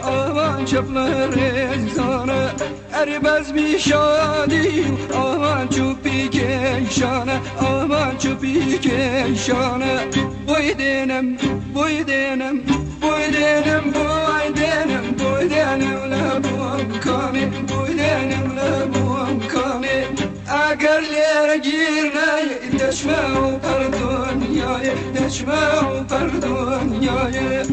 Aman çöpler ezanı Erbez bir şadi Aman çöpü keşanı Aman çöpü keşanı Boy denem, boy denem, boy denem, boy denem, boy denem la bum kami, boy denem la bum kami Eğer girne deşme o pardon yayı, deşme o pardon yayı.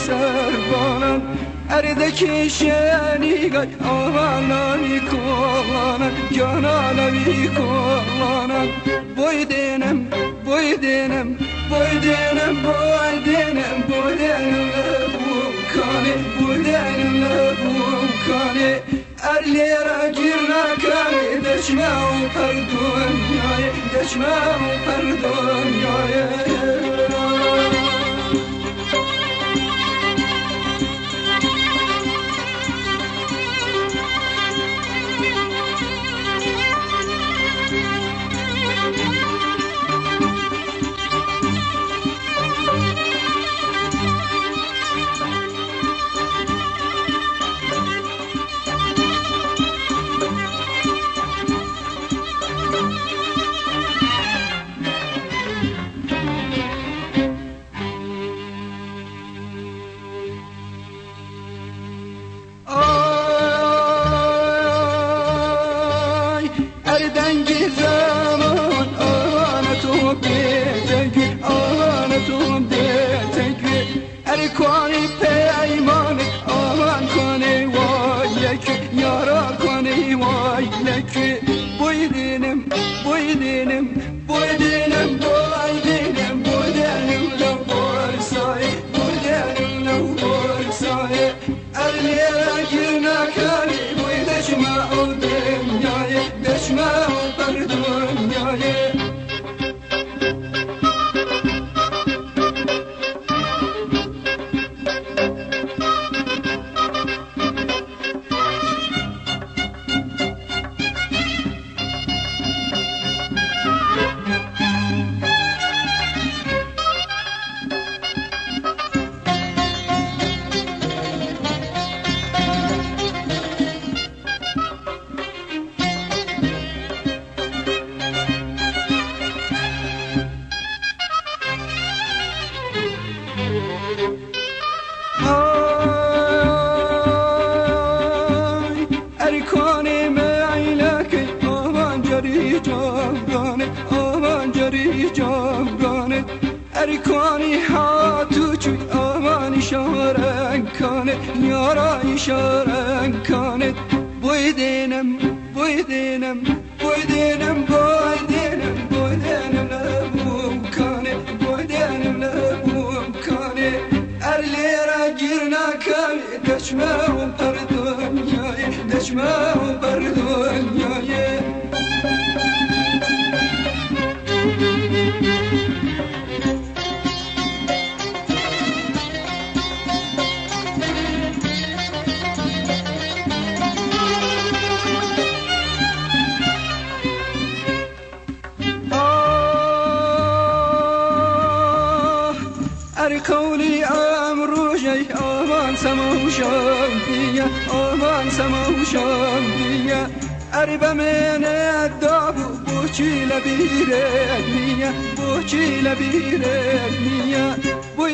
Serbanan Erdeki şeni gay aman ami kollanan Canan ami kollanan Boy denem, boy denem, boy denem, boy denem, boy denem bu kani, boy denem bu kani Erlere girne kani deçme o perdun yayı, deçme o perdun yayı.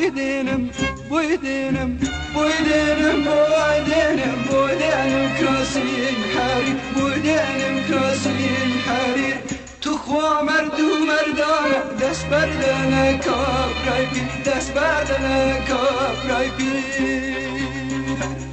بۆی دێنم، بۆی دێنم، بۆی دێنم، بۆی دێنم، بۆی دێنم کراسی حەریر، بۆی دێنم کراسی حەریر. توخوا مەرد و مەردانە دەست بەردەنە کابرای پیر، دەست بەردەنە کابرای پیر.